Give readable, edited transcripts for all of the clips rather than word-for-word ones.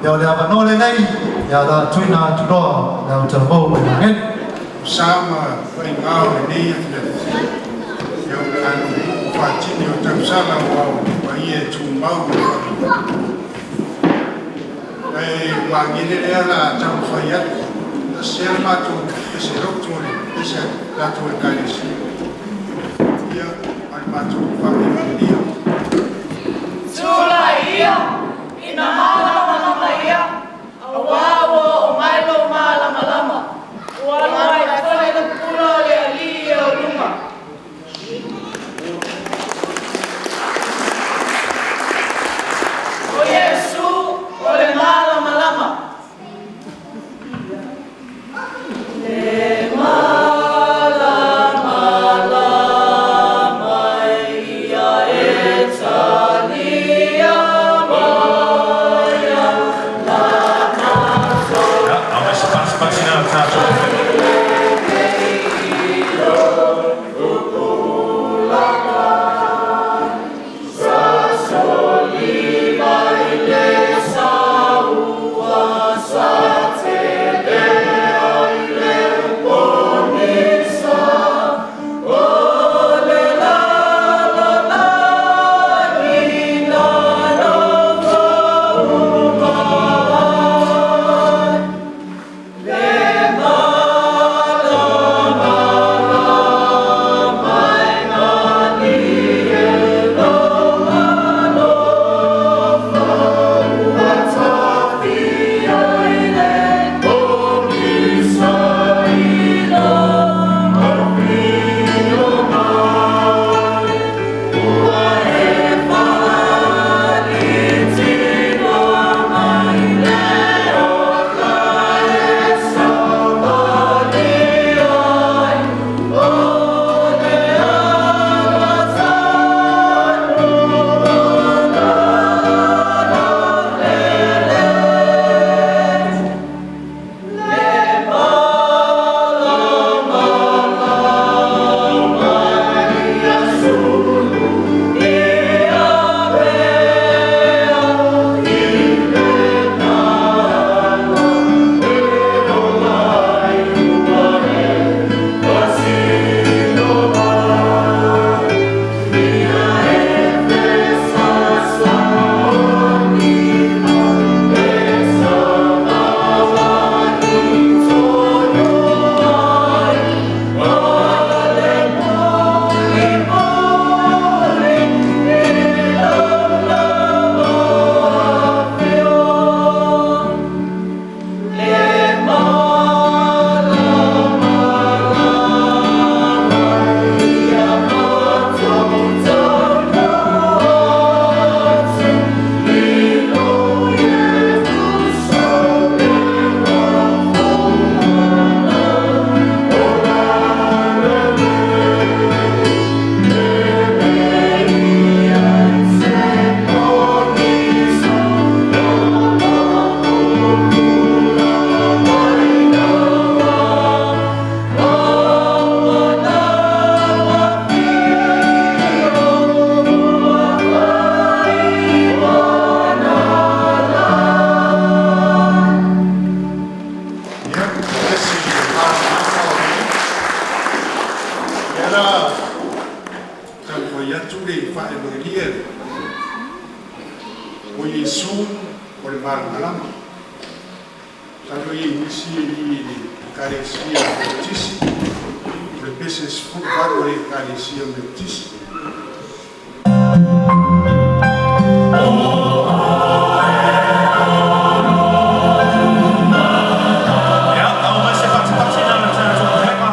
Ia o le avanoa lenei, ia o le a tuuina atu loa le autalavou mai Magele. Sa ma faigā o lenei afiafi, ia o le a nuunuu faatini o tausala aua o paia e tumau i le faavavau. Ae o Magele lea o le a taumafai atu, tasi lava le matou pese loto i le pese a le tatou Ekalesia, ia ma le matou faaevagelia. Tulaia ina malamalama ia, auā ua oo mai lou malamalama. Ua alu ai foi le pupula o le Alii e o luga. O Iesu o le malamalama. Le malamalama ia e talia mai Ia, aumai se pasipasi na o tatou. Ia, pese malamalama o le ia la taumafai atu le faevagelia o Iesu o le malamalama. Masalo e i ai nisi e i i le Ekalesia Metotisi, o le pese 18 a le Ekalesia Metotisi. Ia, aumai se patipati na o tatou pepa.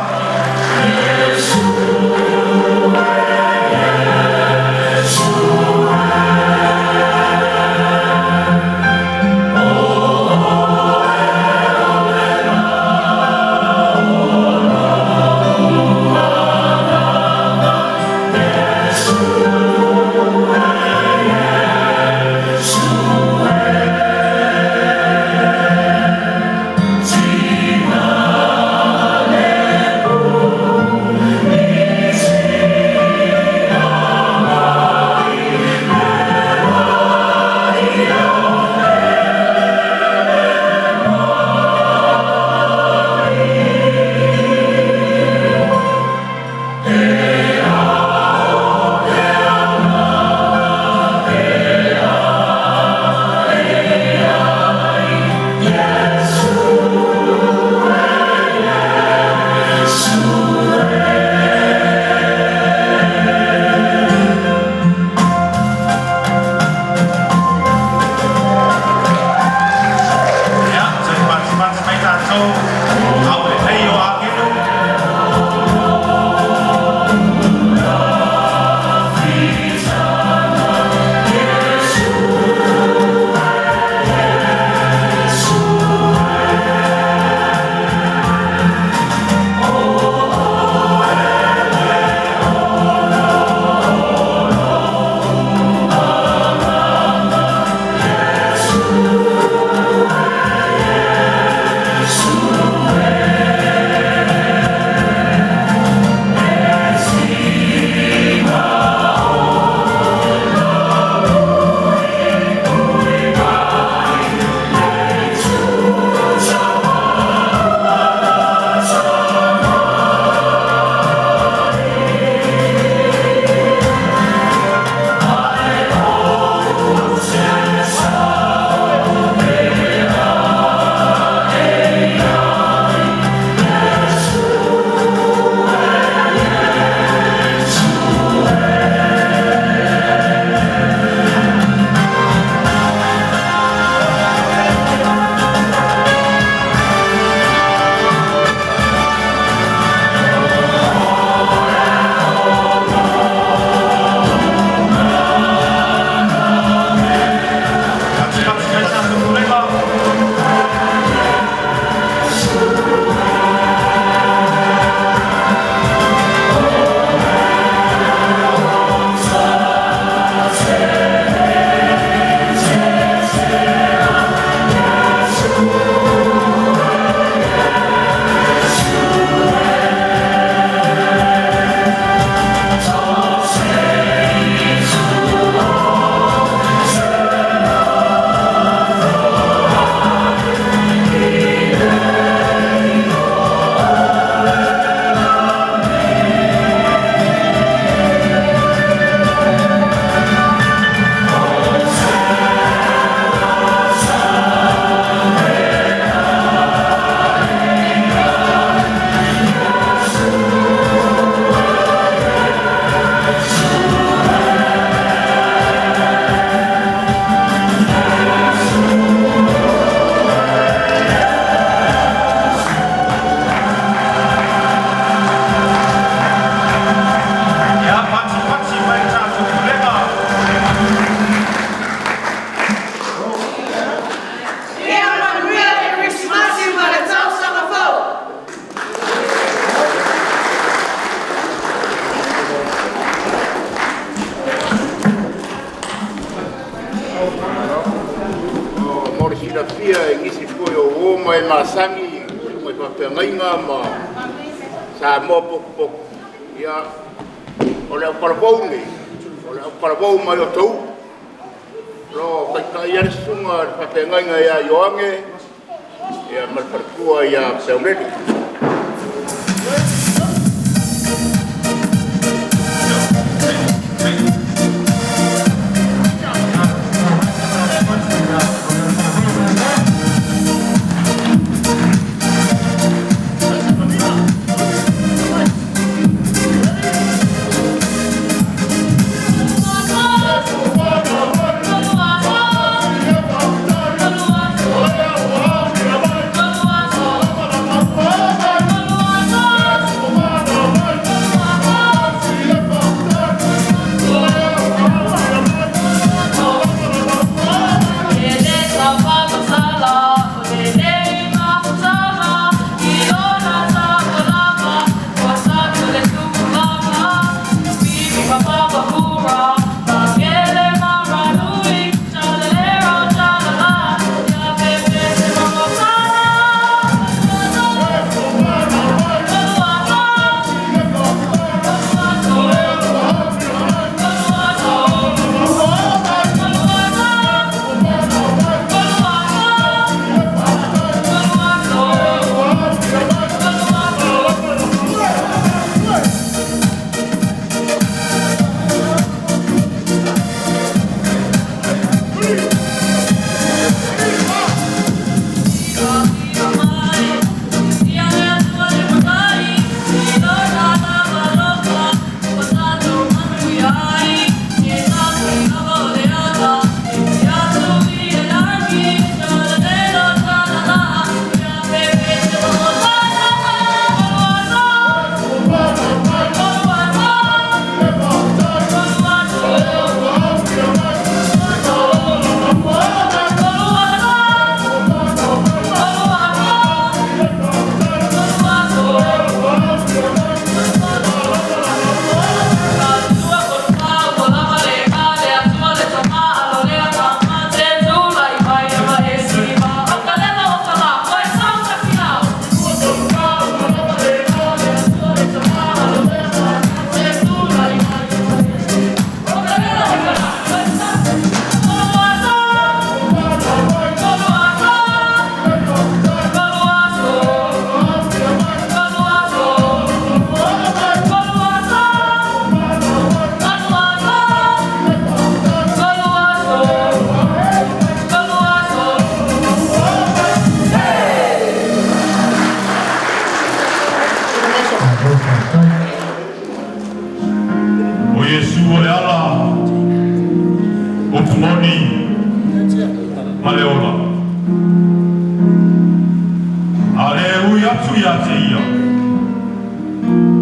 Susuga e masani, susuga i faafeagaiga ma Samoa potopoto, ia, o le autalavou nei, o le autalavou mai o Tauu, o lo o taitai ai le susuga i le faafeagaiga ia Ioane, ia ma le faletua ia Peauneli. O Iesu o le ala, upu moni ma le ola. A le ui atu ia te ia,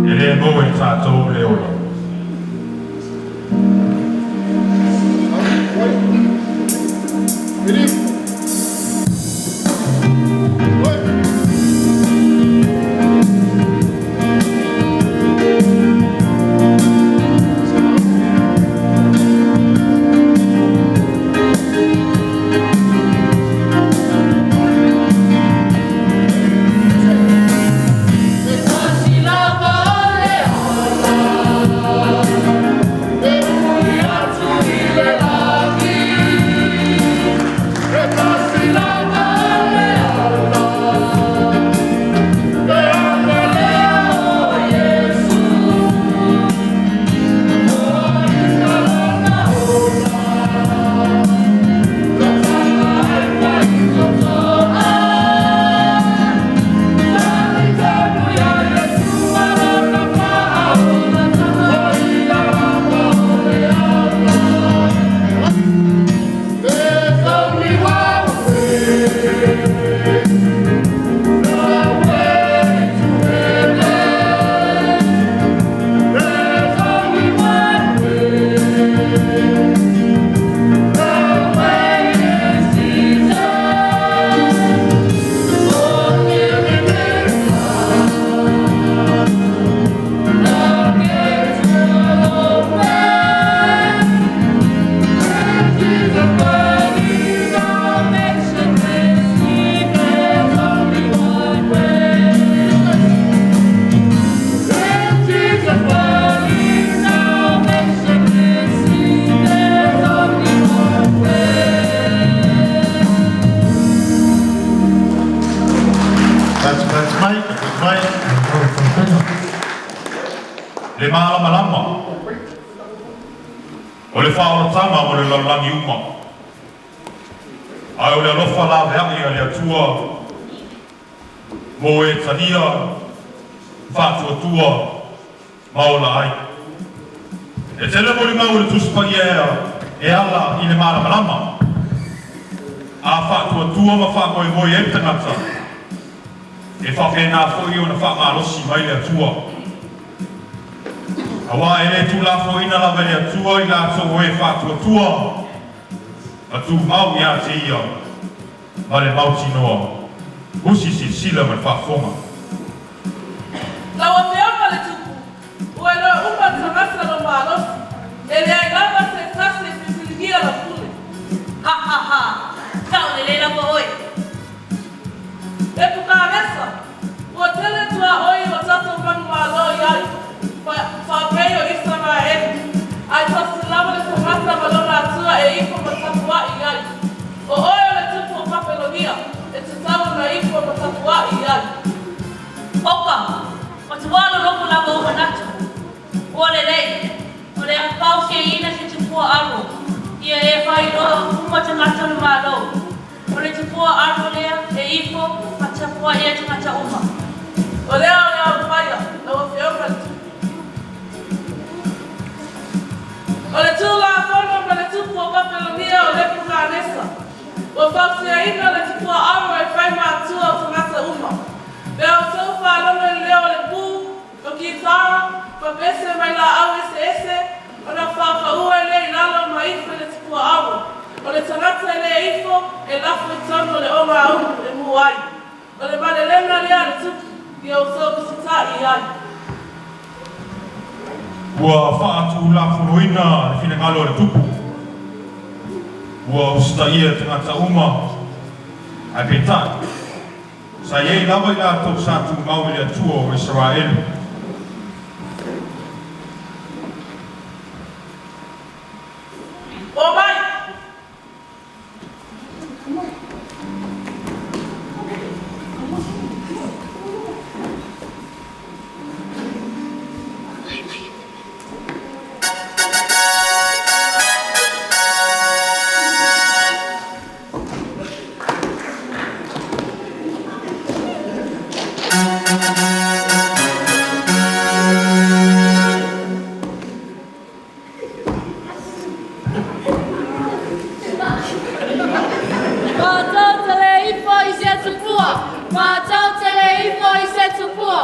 e le maua e tatou le ola. Filipe. Sila Le malamalama o le faaolataga mo le lalolagi uma. Ae o le alofa laveai a le Atua mo e talia faatuatua ma ola ai. E tele molimau o le Tusi Paia e ala i le malamalama. A faatuatua ma faamoemoe ai le tagata, e faapena foi ona faamalosi mai le Atua. Auā e le tuulafoaiina lava e le Atua i latou o e faatuatua ma tumau ia te Ia ma le mautinoa, usi silasila ma le faafofoga. Lau Afioga le Tupu, ua iloa uma le tagata lou malosi, e leai lava se tasi e fesiligia lau pule. Ha ha ha! Sao lelei lava oe. Nepukanesa, ua tele tuaoi o tatou manumalo i ai, faapei o Isaraelu, ae tasi lava le tagata ma lona Atua e ifo ma tapuai i ai. O oe o le tupu o Papelonia, e tatau ona ifo ma tapuai i ai. Oka, ua tuā loloto lava ou manatu. Ua lelei, o le a fausiaina se tupua alo, ia e faailoa uma tagata o le Malo. O le tupua alo lea e ifo ma tapuai ai tagata uma. O lea o le a ou faia, lau Afioga le Tupu. O le Tulafono ma le tupu o Papelonia o Nepukanesa, ua fausiaina le tupua alo e fai ma atua o tagata uma. Pe a outou faalogo i le leo o le pū, ma kitara, ma pese mai laau eseese, ona faapau ai lea i lalo ma ifo i le tupua alo. O le tagata e le ifo, e lafo i totonu o le ogaaumu e mu ai. O le malelega lea a le tupu, ia outou usitai i ai. Ua faatulafonoina le finagalo o le tupu, ua usitaia e tagata uma, ae peitai, sa i ai lava i latou sa tumau i le Atua o Isaraelu. Omai! Matou te le ifo i se tupua! Matou te le ifo i se tupua!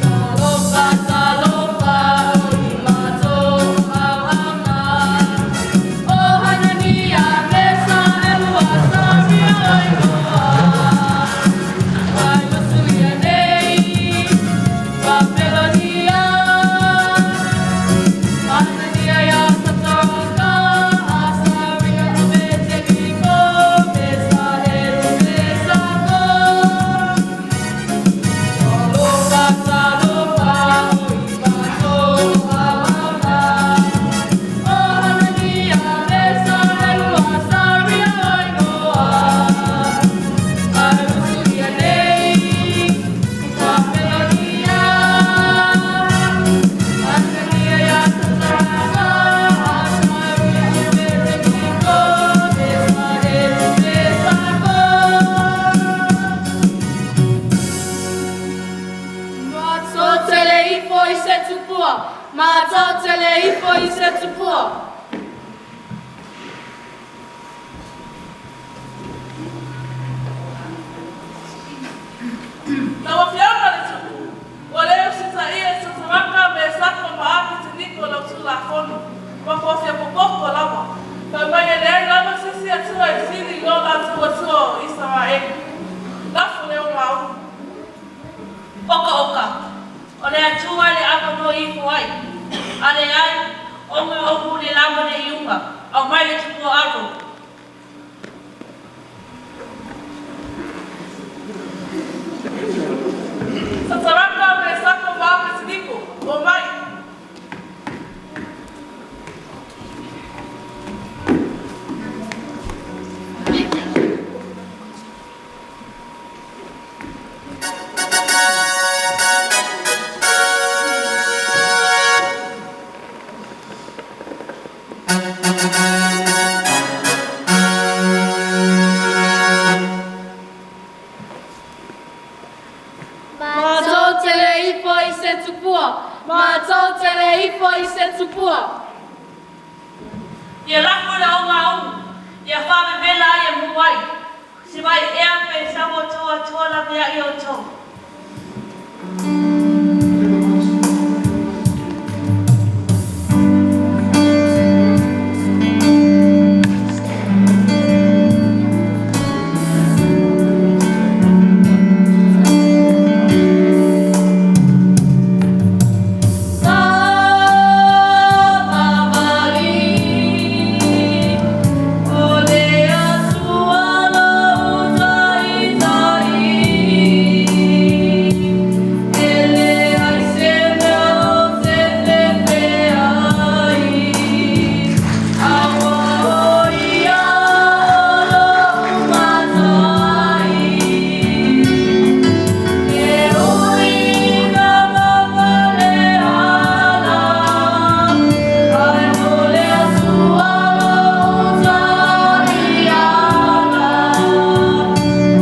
Talofa, talofa, o i matou auauna. O Hanania, Mesaelu, Asaria, Igoa. Ai Masuia nei, Babelonia. Hanania ia Sataraka, Asaria, Abeteniko, Mesahelu, Mesako. Talofa, talofa, o i matou auauna. O Hanania, Mesahelu, Asaria, Igoa. Ai Masuia nei, Babelonia. Hanania ia Sataraka, Asaria, Abeteniko, Mesahelu, Mesako. Matou te le ifo i se tupua! Matou te le ifo i se tupua! Lau Afioga le Tupu, ua le usitaia e Sataraka, Mesako ma Apeteniko lau Tulafono, ma kua fia popoto lava, fai mai e leai lava se isi Atua e sili i lo latou Atua o Isaraelu. Lafo le ogaumu. Oka oka, o le Atua le avanoa e ifo ai. A leai, ogaumu le lava le iuga, aumai le tupua alo. Sataraka, Mesako ma Apeteniko, omai! se tupua. Matou te le ifo i se tupua. Ia lafo i le ogaumu, ia faavevela ai e mu ai, se vai ea pe sau outou Atua laveai outou. Savavali, o le Atua lou taitai, e leai se mea ou te fefe ai, aua o ia lou matai. E ui ina mavale ala, ae o le Atua lou taiala.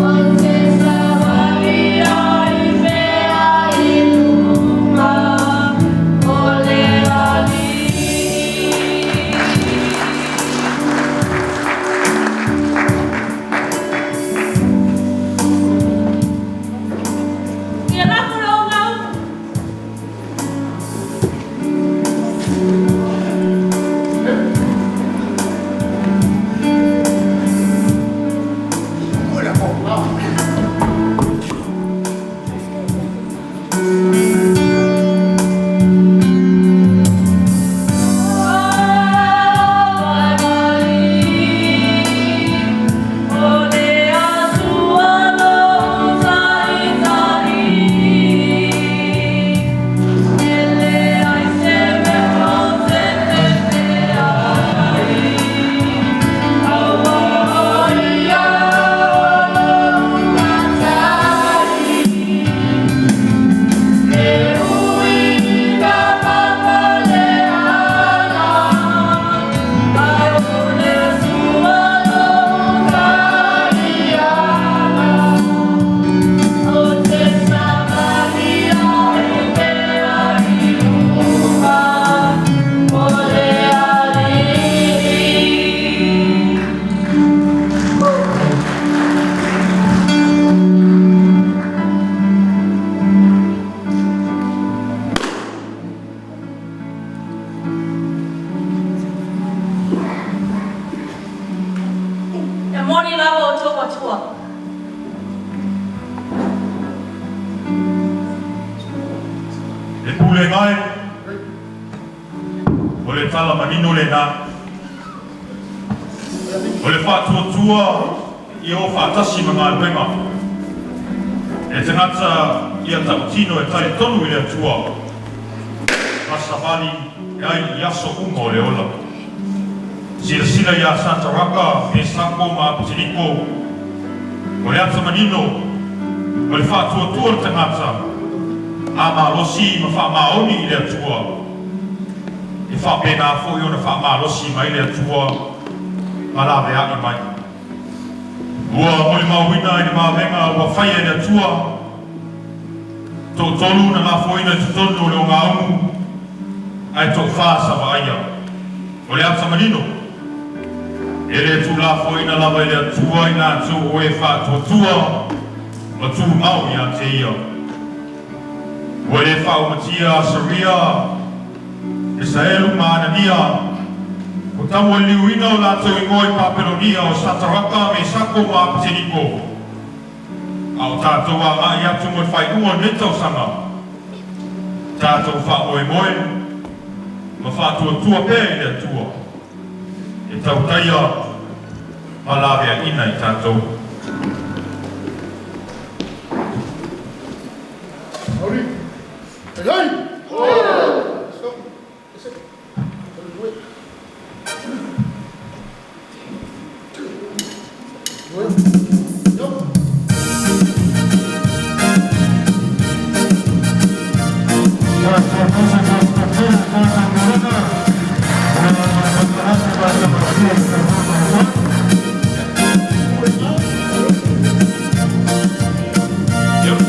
Ou te savali ai pea i luga o le alii. Ia lafo le ogaumu. O le Atua lou taitai, e leai se mea ou te fefe ai, aua o ia lou matai. E ui ina mavale ala, ae o le Atua lou taiala. Ou te savali ai pea i luga o le alii. E moni lava outou Atua. Le pulega e, o le tala manino lena. O le faatuatua ia o faatasi ma galuega. E tagata ia tautino e talitonu i le Atua. Ma savali e ai i aso uma o le ola. Silasila ia Sataraka, Mesako ma Apeteniko. O le ata manino, o le faatuatua le tagata. A malosi ma faamaoni i le Atua. E faapena foi ona faamalosi mai le Atua ma laveai mai. Ua molimauina i le mavega ua faia e le Atua. Toatolu na lafoina i totonu o le ogaumu, ae toafa sa vaaia. O le ata manino, e le tuulafoaina lava e le Atua i latou o e faatuatua ma tumau ia te ia. Ua le faaumatia Asaria, Misaelu ma Anania, ua tamualiuina o latou igoa i Papelonia o Sataraka, Mesako ma Apeteniko. A o tatou agai atu mo le faaiuga o lenei tausaga, tatou faamoemoe ma faatuatua pea i le Atua e tautaia ma laveaina i tatou. Hey! Let's go. That's it. Wait. Wait. Go. Yep.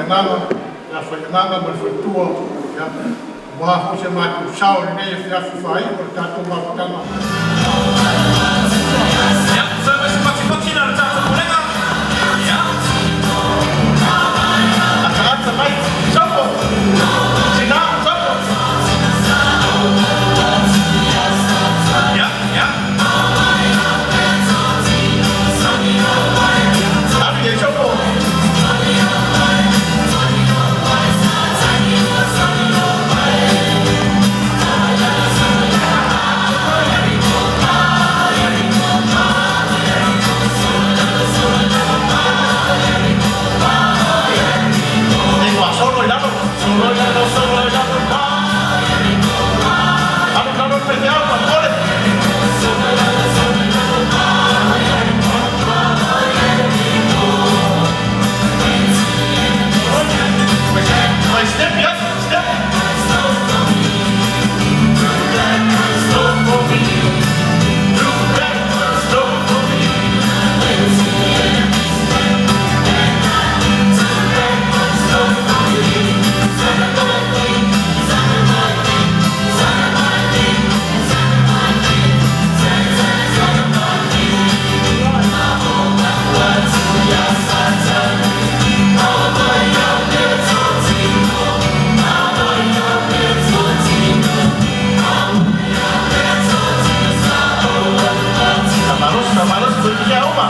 Agaga ia Faiagaga ma le faletua, ia, aua foi se matou sao i lenei afiafi faaiu o le tatou mafutaga. Ia, service patipati na le tatou pulega. Ia. Ata ata mai, sopo. Tina, sopo. Ia, ia. Alu ia sopo. E solo i lalo, solo i lalo, solo i lalo, ma. Alu lalo le pepeau, ma kole. Mai step, ia, step. Slow for me. Do that, slow for me. Tamalos, tamalos, berpikir uma.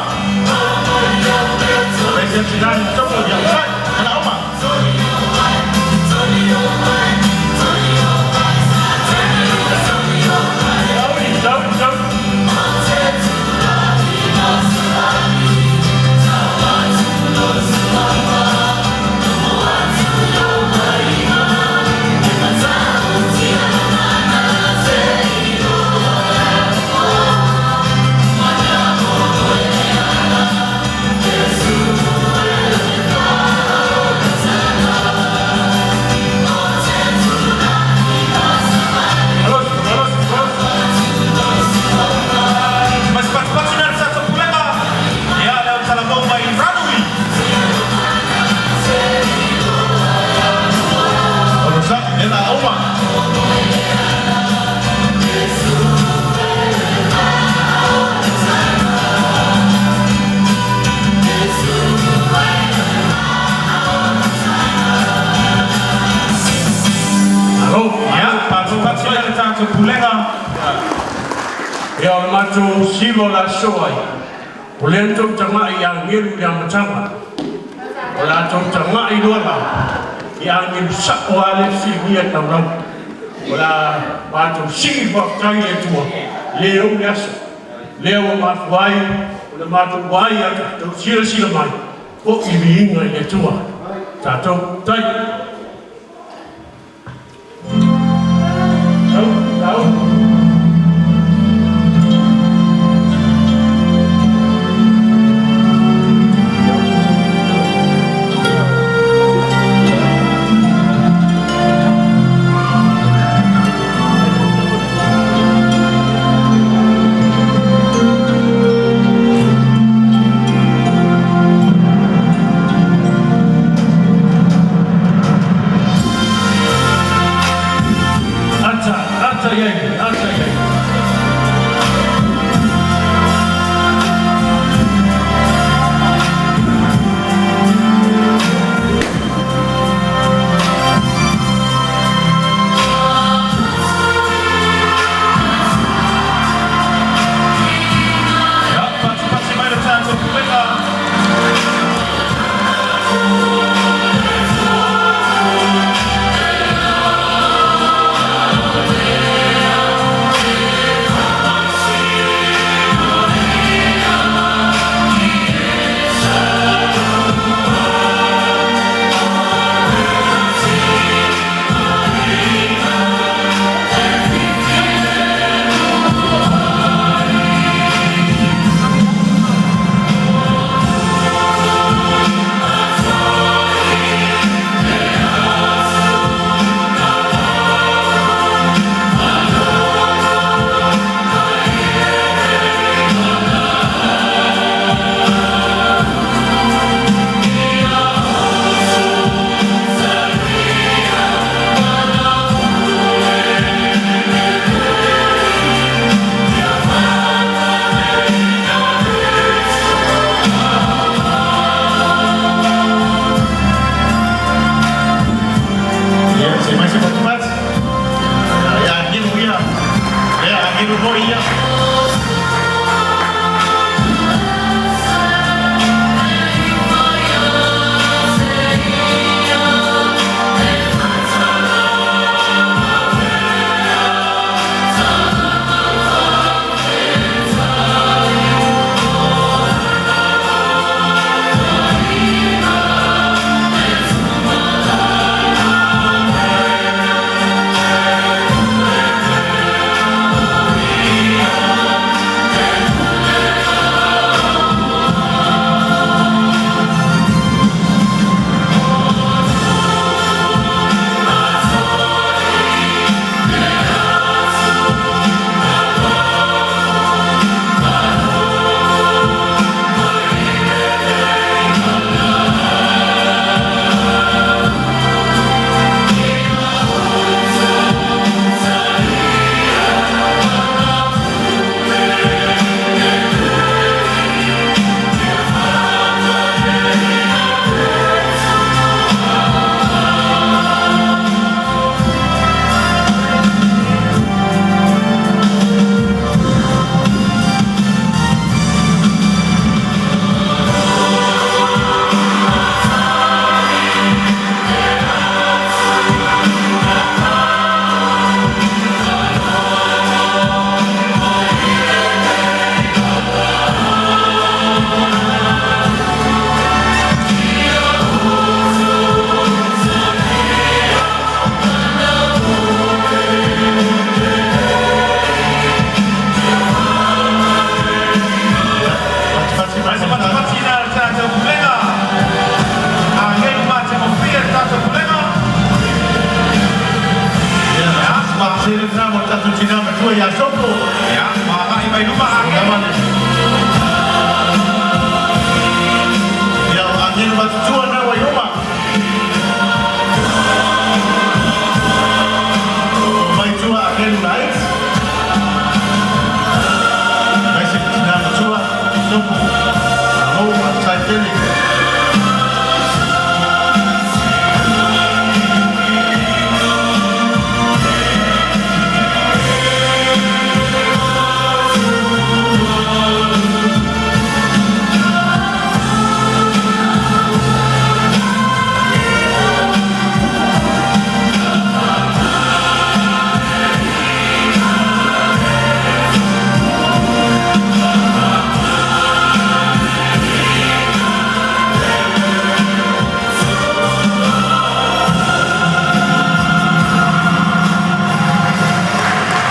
Malaysia sudah coba yang sai, kena uma. Daun, daun, daun. Terus, terus, terus. Mas patipati na le tatou pulega. Ia, le au talavou mai Ranui. Olosa, ela uma. Alo. Ia, patipati na le tatou pulega. Ia o le matou siva o le aso ai. O lea tou tagai i agelu i le amataga. O latou tagai loa la i agelu sa'o a le fesiligia taulauga. O la matou sii faafetai i le Atua, le ou le aso. Lea ua mafua ai o le matou ai atu tou silasila mai o i viiga i le Atua. Tatou tai. Tau, tau. Matutua na ua i luma. Mai tua a Kenu Night. Mai se tina matua. Sopo. Malo faafetai tele.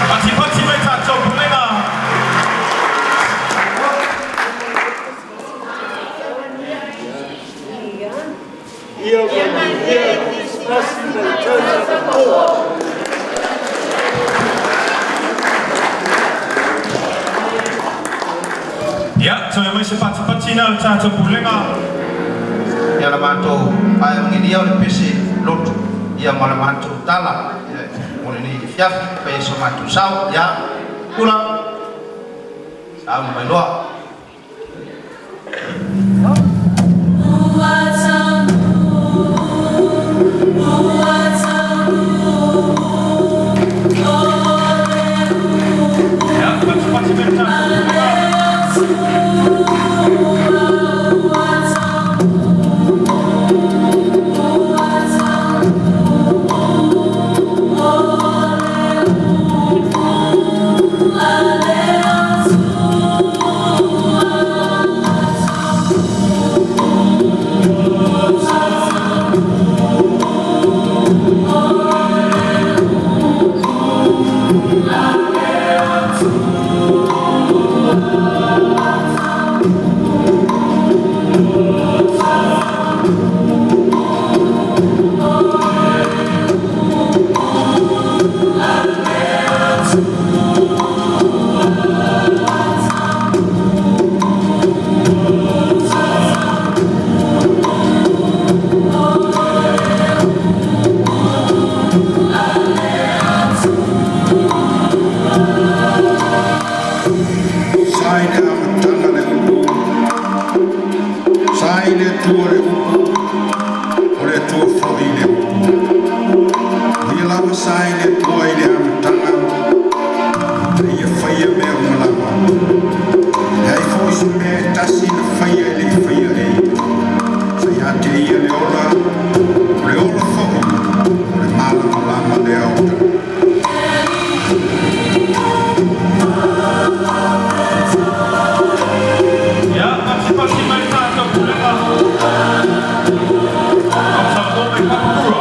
Patipati mai tatou pulega. Ia manuia Kerisimasi ma le tausaga fou. Ia, toe mai se patipati na le tatou pulega. Ia le matou faevagelia o le pese lotu ia ma le matou tala ia mo lenei afiafi faia so matou sao ia pula sauni mai loa. Ia, patipati mai le tatou pulega. Sa i le amataga le upu, sa i le Atua le upu, o le Atua foi le upu. O ia lava sa i le Atua i le amataga, na ia faia mea uma lava. E leai foi se mea e tasi na faia e le i faia e ia. Sa ia te ia le ola, o le ola foi, o le malamalama lea o tagata. Ia, patipati mai le tatou pulega. Au Samoa mai Papakura.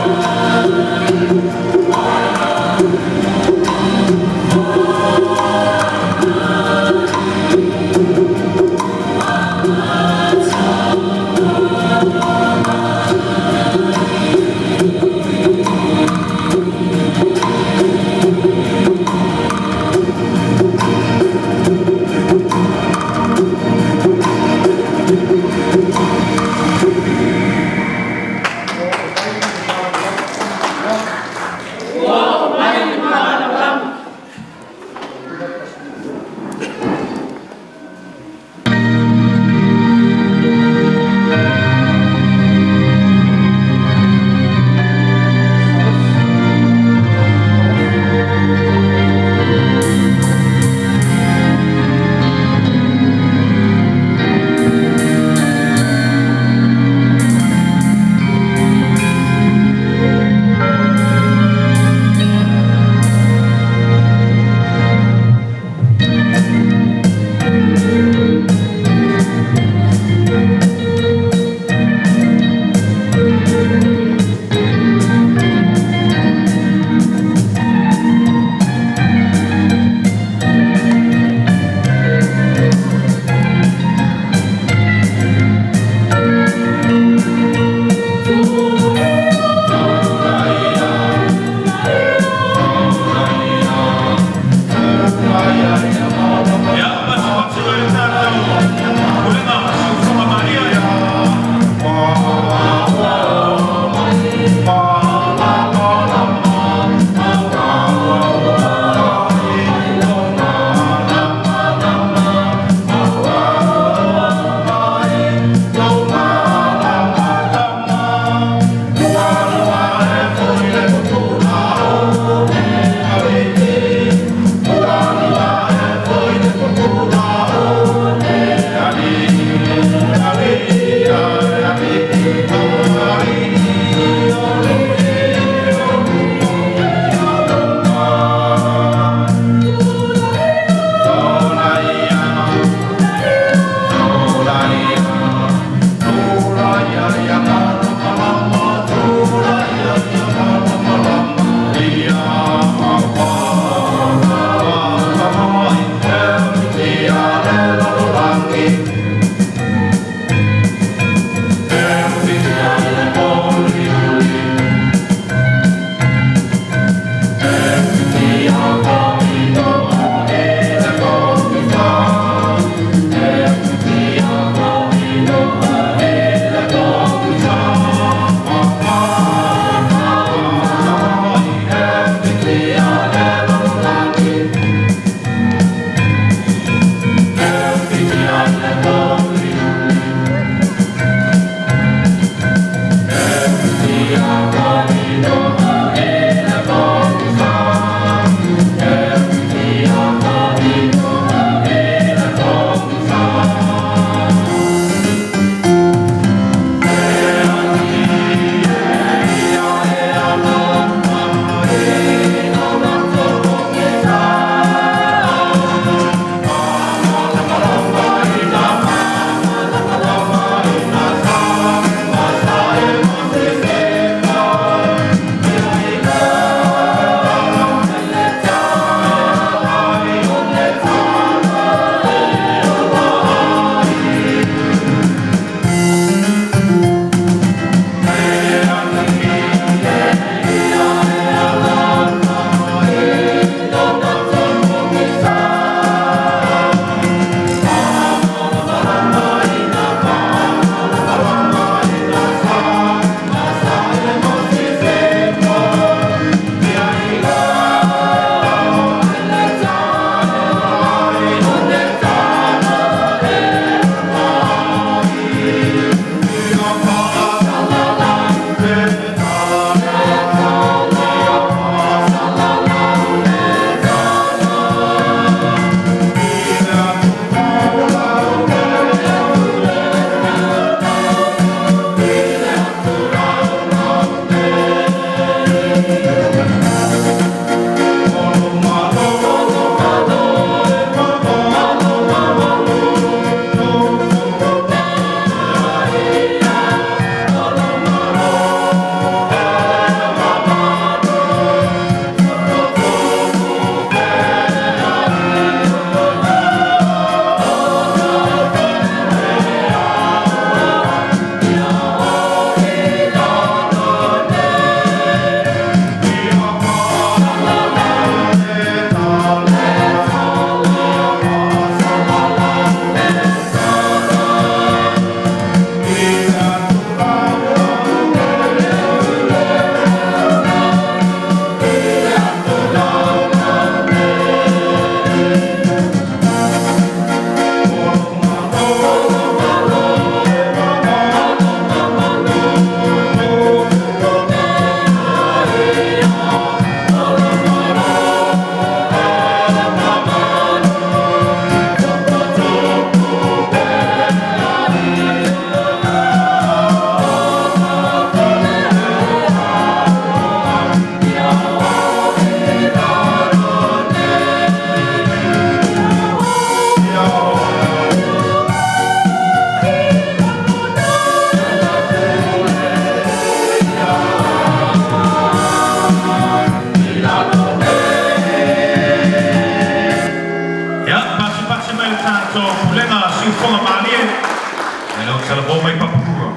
O mai Papulua.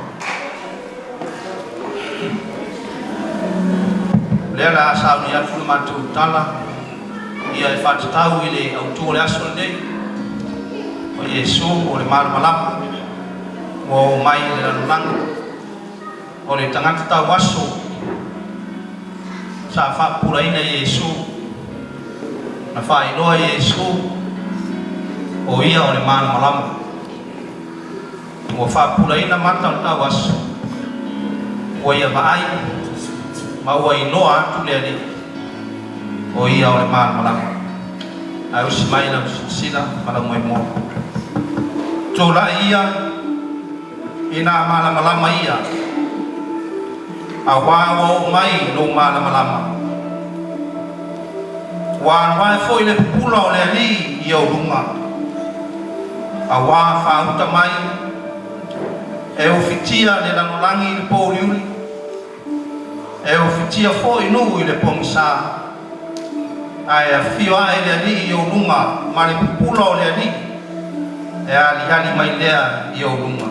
Lea la sauni atu le matou tala ia e faatatau i le autū o le aso lenei o Iesu o le malamalama ua oo mai i le lalolagi o le tagata tauaso sa faapupulaina Iesu na faailoa Iesu o ia o le malamalama ua faapupulaina mata o le tauaso ua ia vaai ma ua iloa atu le Alii o ia o le malamalama. Ae usi mai lau silasila ma lau moemoe. Tulai ia i nā malamalama ia, auā ua oo mai lou malamalama. Ua alu ae foi le pupula o le Alii i ou luga, auā faauta mai e ufitia le lalolagi i le pōuliuli, e ufitia foi nuu i le pogisā, ae afio ae le Alii i ou luga ma le pupula o le Alii e aliali mai lea i ou luga.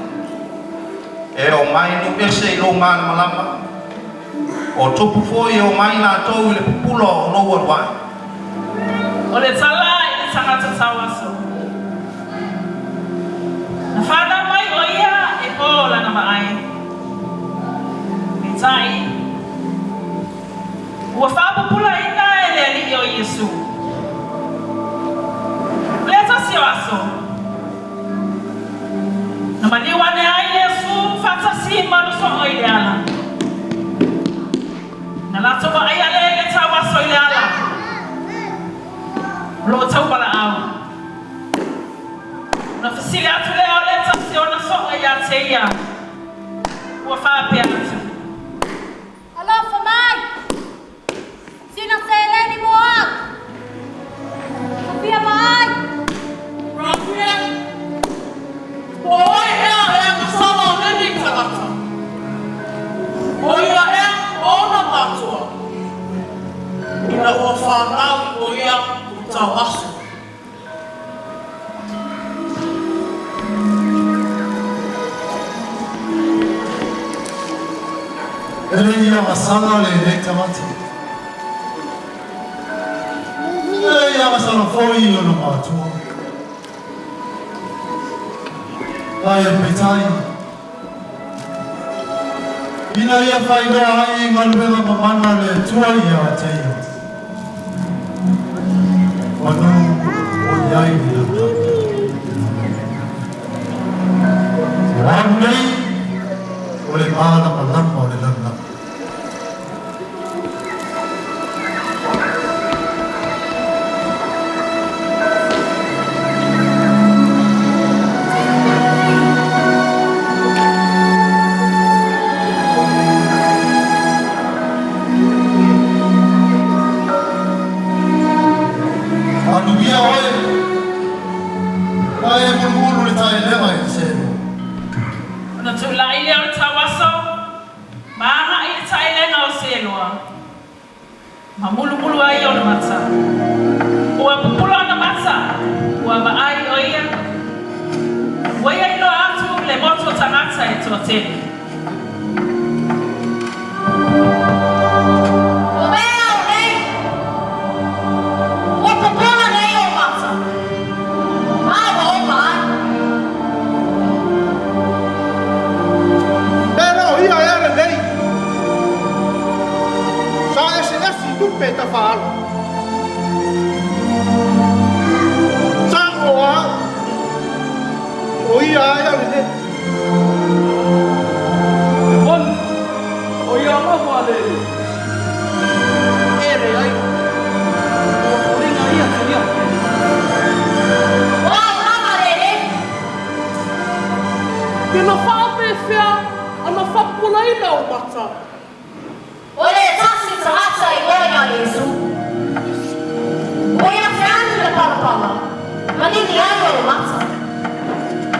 E omai nuu ese i lou malamalama, o tupu foi e omai latou i le pupula o lou alu ae. O le tala i le tagata tauaso. Na fanau mai o ia e pō lana vaai. Peitai, ua faapupulaina e le Alii o Iesu. O le tasi o aso, na maliu ane ai Iesu faatasi ma le soo i le ala. Na latou vaaia lea i le tauaso i le ala o loo tauvalaau. Ona fesili atu lea o le tasi o ana soo ia te ia, ua faapea atu. Alofa mai! Sina seleni mo au! Ta fia vaai! Rafi e, po o ai ea e agasala o lenei tagata? O ia ea o ona mātua? Ina ua fanau o ia i tauaso. E le i agasala lenei tagata. E le i agasala foi ona matua. Ae peitai, ina ia faailoa ai i galuega mamana a le Atua ia te ia, manu o i ai le lalolagi. Ua alu nei o le malamalama o le lalolagi. Manuia oe, ma e mulumulu le taelega i le selu. Ona tulai lea o le tauaso ma agai i le taelega o Seloa, ma mulumulu ai ona mata. Ua pupula ona mata, ua vaai o ia, ua ia iloa atu le motu o tagata e toatele. O mea au nei, ua pupula nei ou mata, ma ua ou vaai. E le o ia ea lenei sa eseese i tupe tafaala. Sa o au, o ia ea lenei. E moni, o ia lava a le Alii. E leai, ua foliga ia te ia. O au lava lenei. Pe na faapefea ona faapupulaina ou mata? O le tasi tagata iloa ia Iesu. Ua ia te alu i le palapala, manini ai ona mata.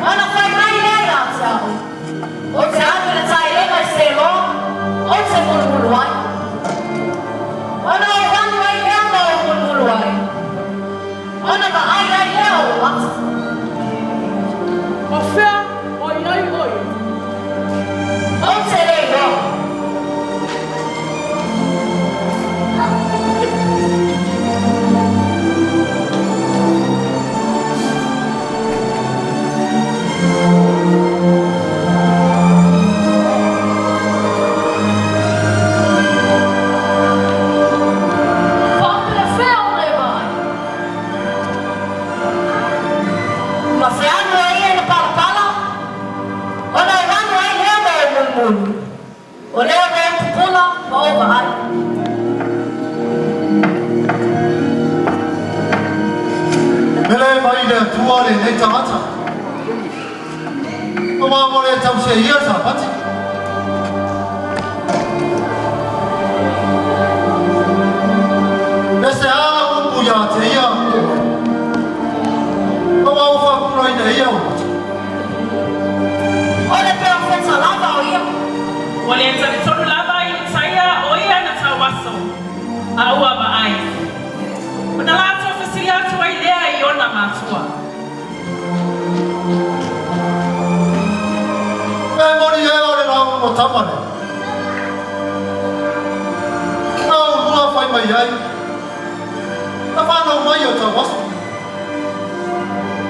Ona fai mai lea ia te au, Ou te alu i le taelega i Seloa, ou te mulumulu ai. Ona ou alu ai lea ma ou mulumulu ai, ona vaai ai lea o ou mata. O fea o i ai oe? O lea ua ou pupula ma ou vaai. Mele mai le Atua lenei tagata. Aua ua le tausia e ia le Sapati. E se a lau upu ia te ia, aua ua faapupulaina e ia ou mata. O le perofeta lava o ia. Ua le talitonu lava Iutaia o ia na tauaso, a ua vaai. Ona latou fesili atu ai lea i ona matua. E moni ea o le lauga tama lea. Na ulua fai mai ai, na fanau mai o tauaso.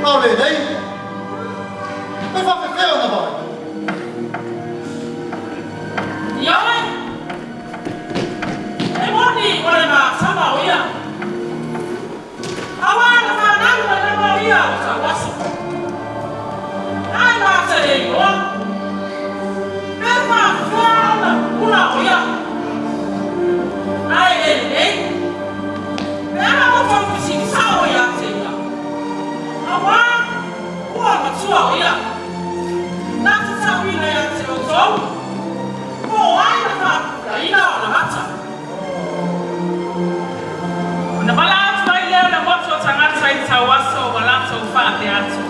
A o lenei, e faapefea ona vaai. Ioe, e moni o le matama o ia. Auā na fanau mai lava o ia o tauaso. Ae ma te le iloa. Pe faapefea ona pupula o ia. Ae le lenei. Pe a ua tau fesili sao ia te ia. Auā ua matua o ia. Na te tauina ia te outou. Po o ai na faapupulaina ona mata. Ona vala atu ai lea o le motu o tagata i tauaso ua latou faapea atu.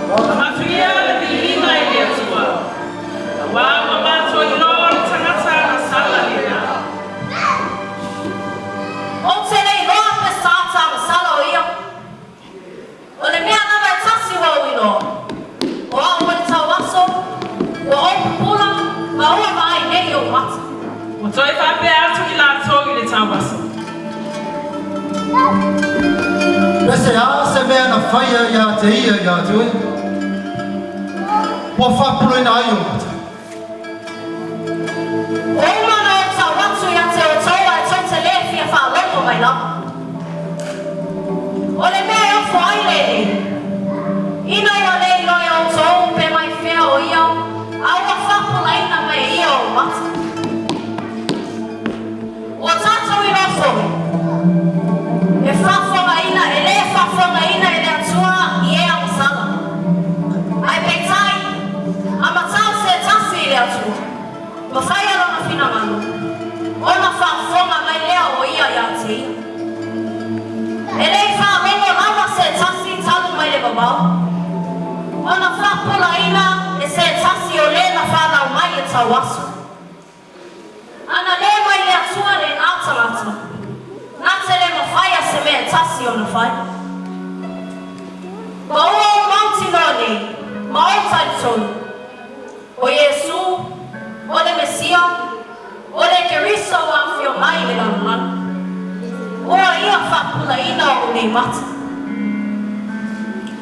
Avatu ia le viiga i le Atua. Auā ua matou iloa o le tagata agasala lena. Ou te le iloa pe sa ta agasala o ia. O le mea lava e tasi ua ou iloa. O au o le tauaso, ua ou pupula, ma ua vaai nei i ou mata. Ua toe faapea atu i latou i le tauaso. E se a se mea na faia ia te ia ia te oe. Ua faapupulaina ai ou mata. Ua uma ona ou tau atu ia te outou ae tou te le fia faalogo mai lava. O le mea e ofo ai lenei, ina ua le iloa e outou pe mai fea o ia, a ua faapupulaina mai e ia ou mata. Ua tatou iloa foi, e faafofogaina, e le faafofogaina e le Atua i e agasala. Ae peitai, a matau se tasi i le Atua, ma faia lona finagalo, ona faafofoga mai lea o ia ia te ia. E le i faalogo lava se tasi talu mai le vavau, ona faapupulaina e se tasi o le na fanau mai e tauaso. Ana le mai le Atua lenā tagata, na te le mafaia se mea e tasi ona fai. Ma ua ou mautinoa nei, ma ou talitonu, o Iesu, o le Mesia, o le Keriso ua afio mai i le lalolagi. Ua ia faapupulaina ou nei mata.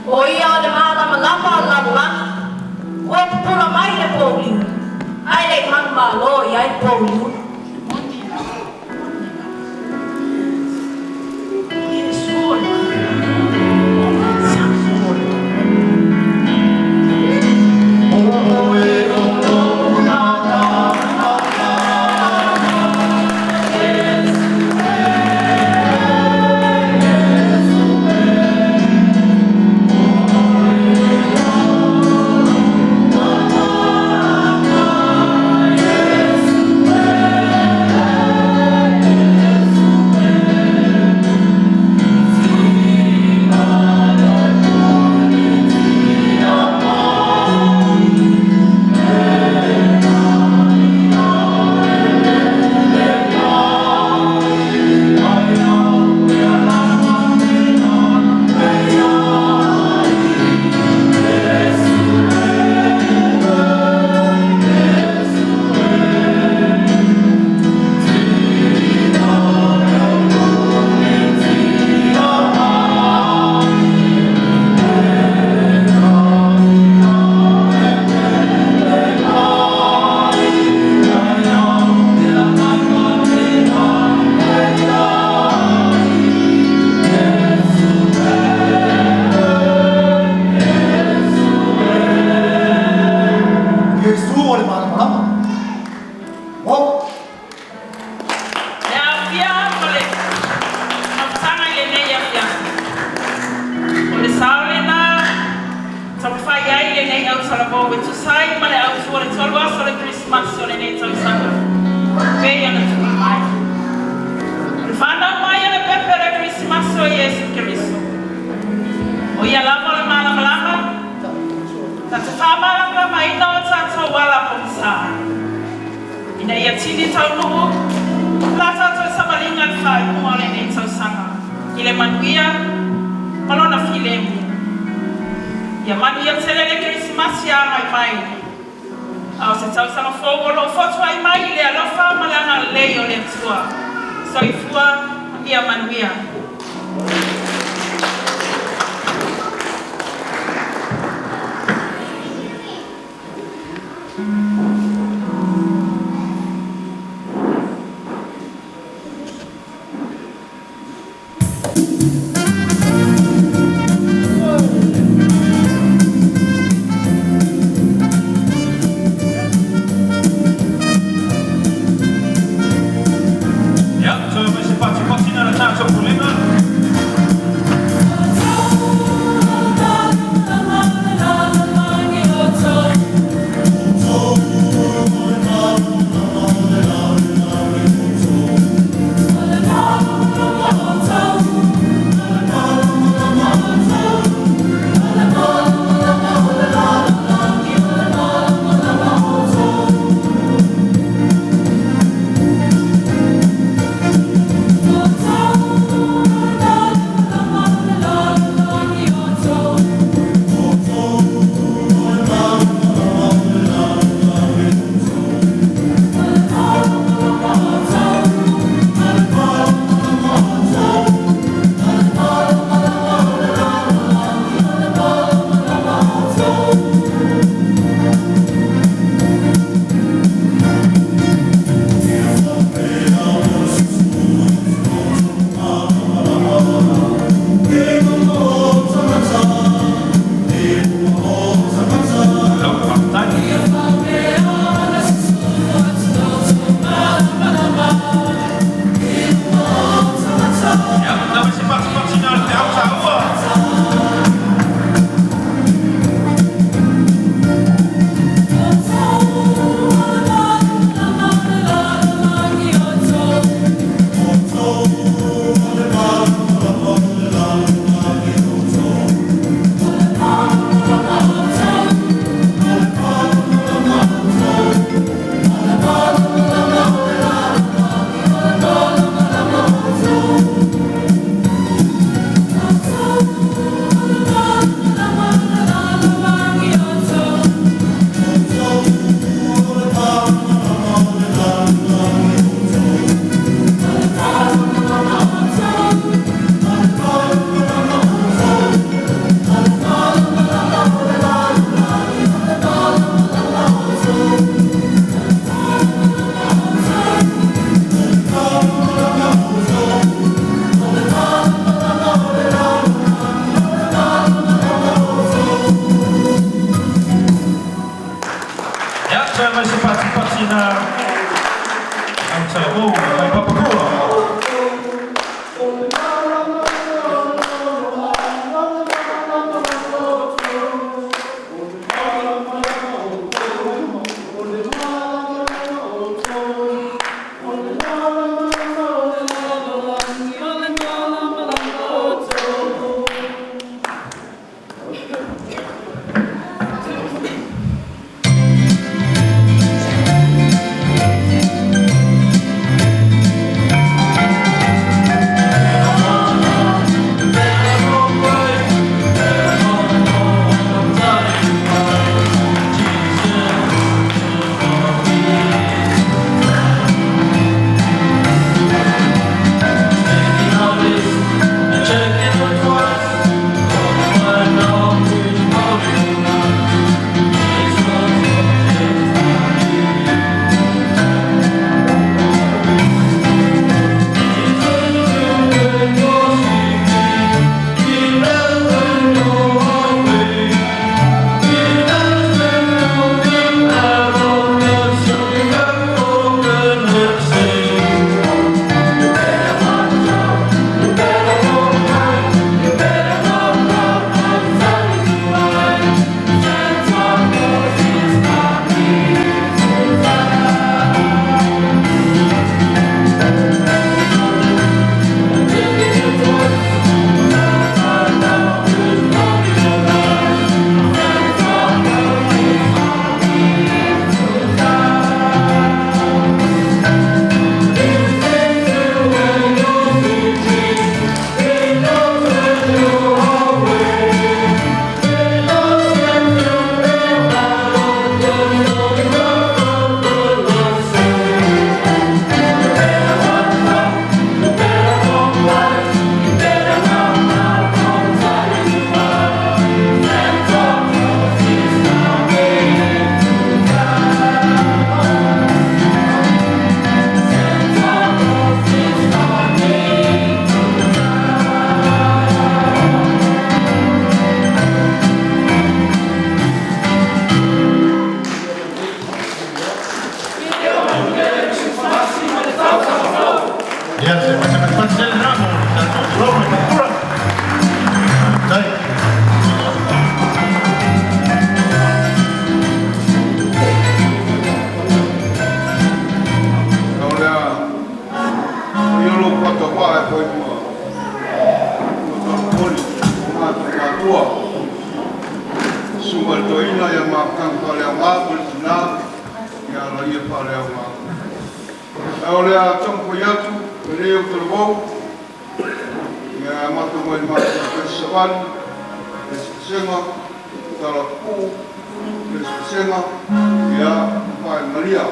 O ia o le malamalama o le lalolagi, ua pupula mai i le pouliu, ae le i manumalo i ai le pouliuga. Kerisimasi o lenei tausaga pei ona tuuina mai. O le fanau mai o le pepe o le Kerisimasi o Iesu Keriso. O ia lava o le malamalama na te faamalamalamaina o tatou ala pogisa. Ina ia tini taunuu la tatou savaliga i le faaiuga o lenei tausaga i le manuia ma lona filemu. Ia manuia tele le Kerisimasi a agai mai, a o se tausaga fou o lo o fotuai mai i le alofa ma le agalelei o le Atua. Soifua ia manuia. Ia, toe mai se patipati na le tatou Pulega. Ia, se fai se pasi lena mo le tatou tulaga i pura. Dai. O lea, o ia lo pata waa e fai ma ma o matou matua. Susuga i le Toeaina ia Mafutaga Faaleaoga ma le Tina ia Alaia Faaleaoga. Ae o le a taumafai atu lenei o talavou ia amata mai le matou pese savali, pese vasega, tala pupuu, pese vasega, ia ma faemalia.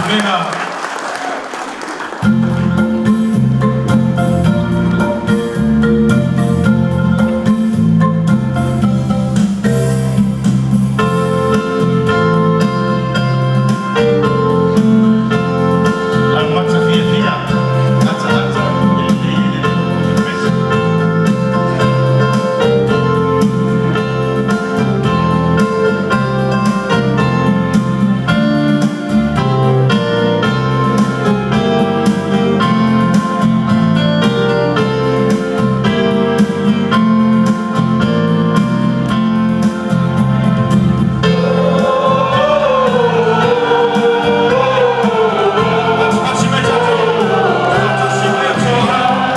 Pulega. Laumata fiafia, ataata e lelei i le loto o le pese. Patipati mai tatou, faatasi mai outou ao.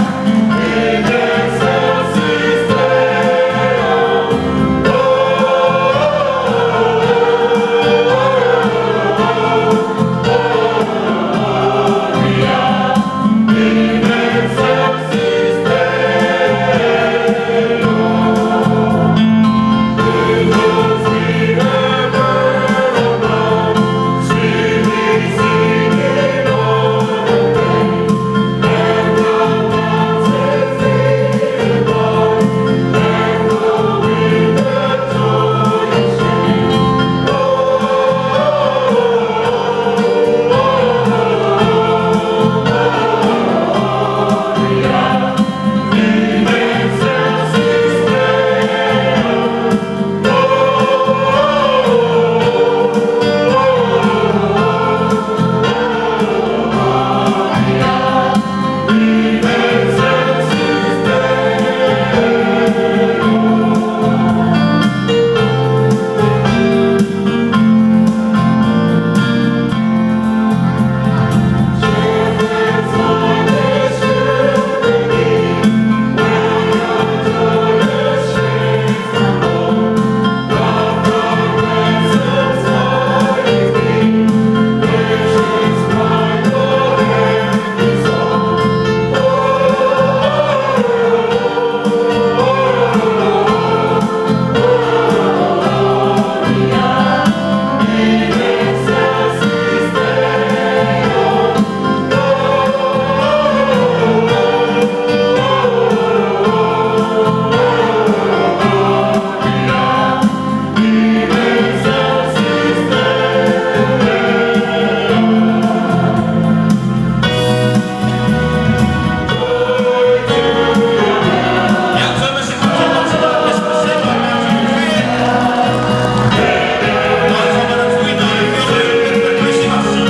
Ia, toe ma se patipati ma le pesepesega o le matagofie. Ma le faamanatuina o le afioga i le Pepe Kerisimasi.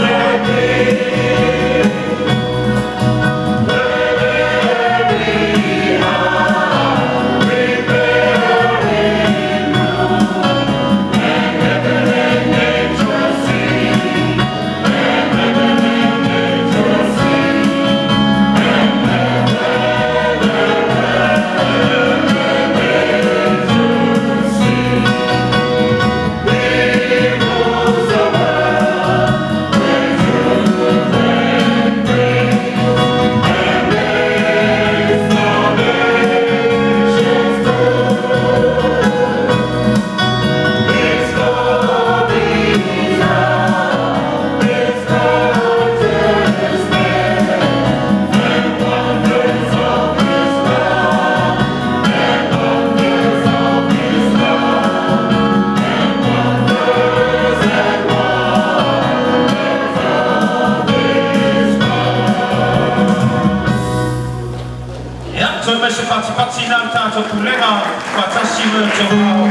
Ia, toe ma se patipati na le tatou Pulega faatasi ma le tou ao.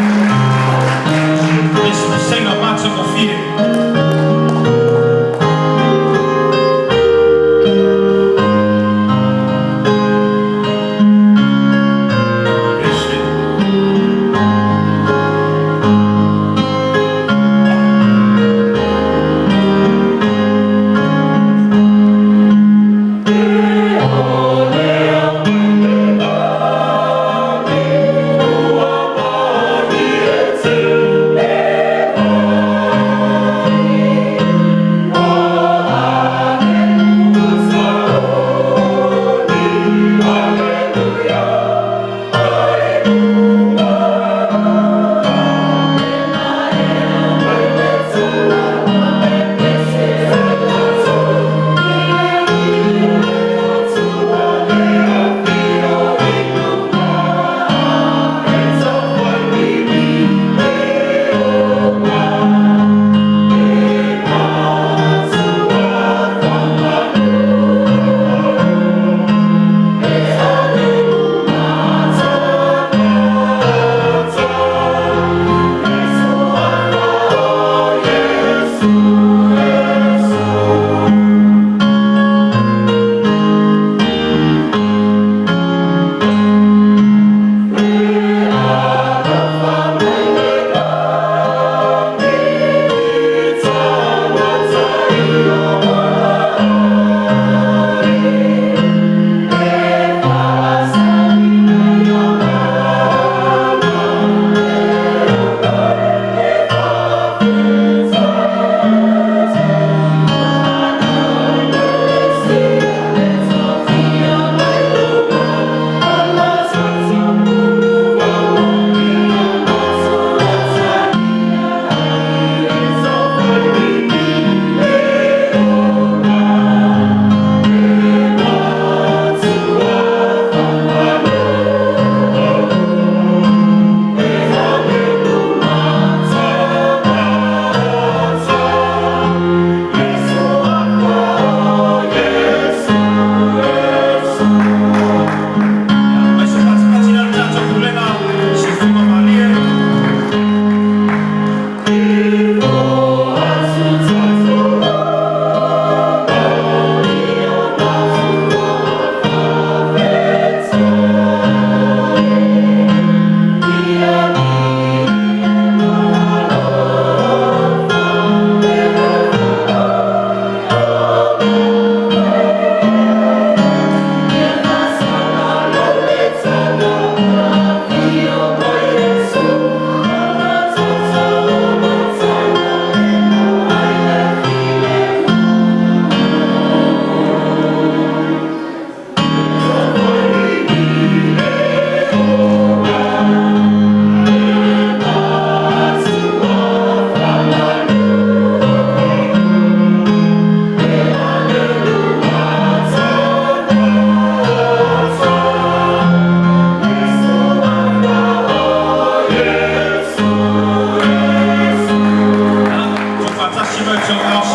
Pesepesega matagofie. Pese. Ua mani e te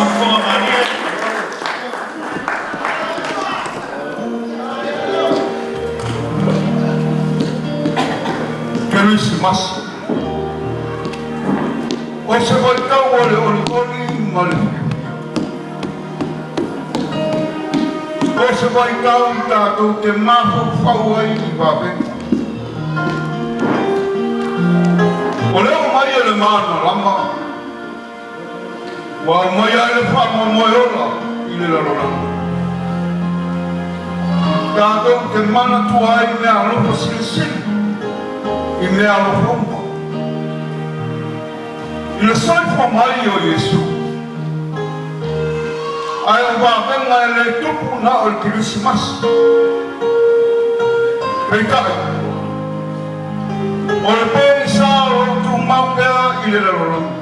Faafofoga malie. Kerisimasi. O se vaitau o le olioli ma le fiafia. O se vaitau i tatou te mafaufau ai i vavega. O le oo mai o le malamalama, ua aumaia ai le faamoemoe ola i le lalolagi. Tatou te manatua ai meaalofa silisili i meaalofa uma. I le soifua mai o Iesu. Ae o vavega e le tupu na o le Kerisimasi. Peitai, o le pogisa o lo o tumau pea i le lalolagi.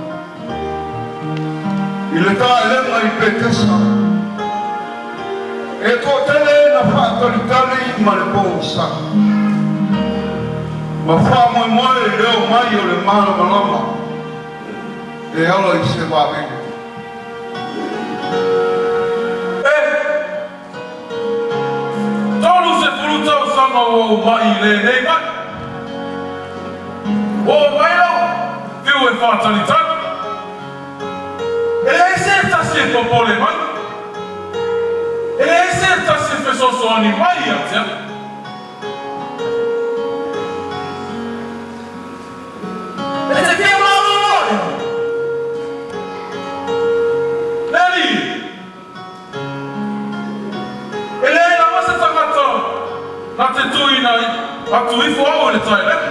I le taelega i Petesa, e toatele na faatalitali ma le pogisa, ma faamoemoe i le omai o le malamalama e ala i se vavega. E 30 tausaga ua ou ma'i i lenei ma'i. Ua oo mai lau fiu e faatalitali. E leai se tasi e popole mai. E leai se tasi e fesoasoani mai ia te au. E te fia malolo ea? Le alii, e leai lava se tagata na te tuuina atu ifo au i le taelega.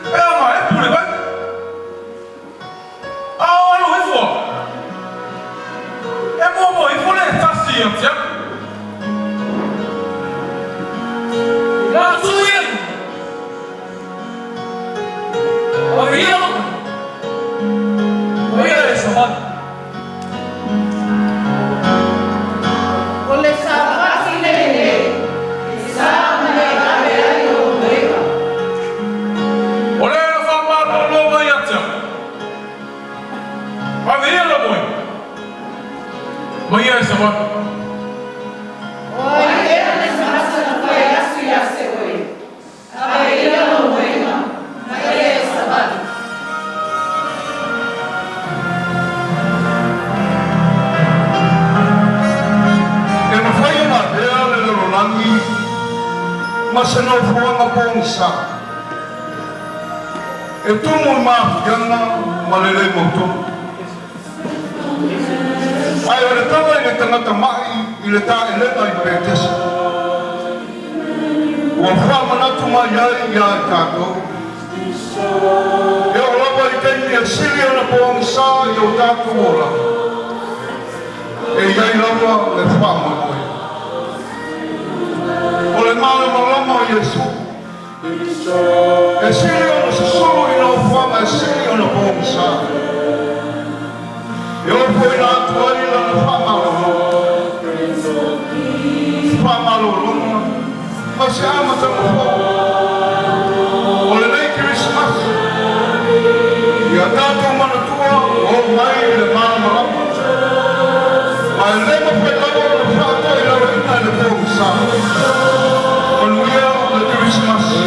E aga e pule mai. A o alu ifo au, e muamua ifo le tasi ia te au. Na tu ia, o ia o ia e savali. O le Sapati lenei, e sa ona e ave ai lou moega. O lea na faamalolo mai ia te au, Ave ia lou moega, ma ia e savali. O ai ea le tagata na fai atu ia te oe, Ave ia lou moega, ma ia e savali. E mafai ona avea le lalolagi ma se nofoaga pogisa e tumu i mafiaga ma le le mautonu. Ae o le tala i le tagata ma'i i le taelega i Petesa, ua faamanatu mai ai iā i tatou, e oo lava i taimi e sili ona pogisa i o tatou olaga, e i ai lava le faamoemoe. O le malamalama o Iesu, E sili ona susulu i nofoaga e sili ona pogisa. E ofoina atu ai lana faamalologa ma se amataga fou o lenei Kerisimasi. Ia tatou manatua ua oo mai le malamalama, ma e le mafai lava ona faatoilaloina e le pogisa. Manuia le Kerisimasi!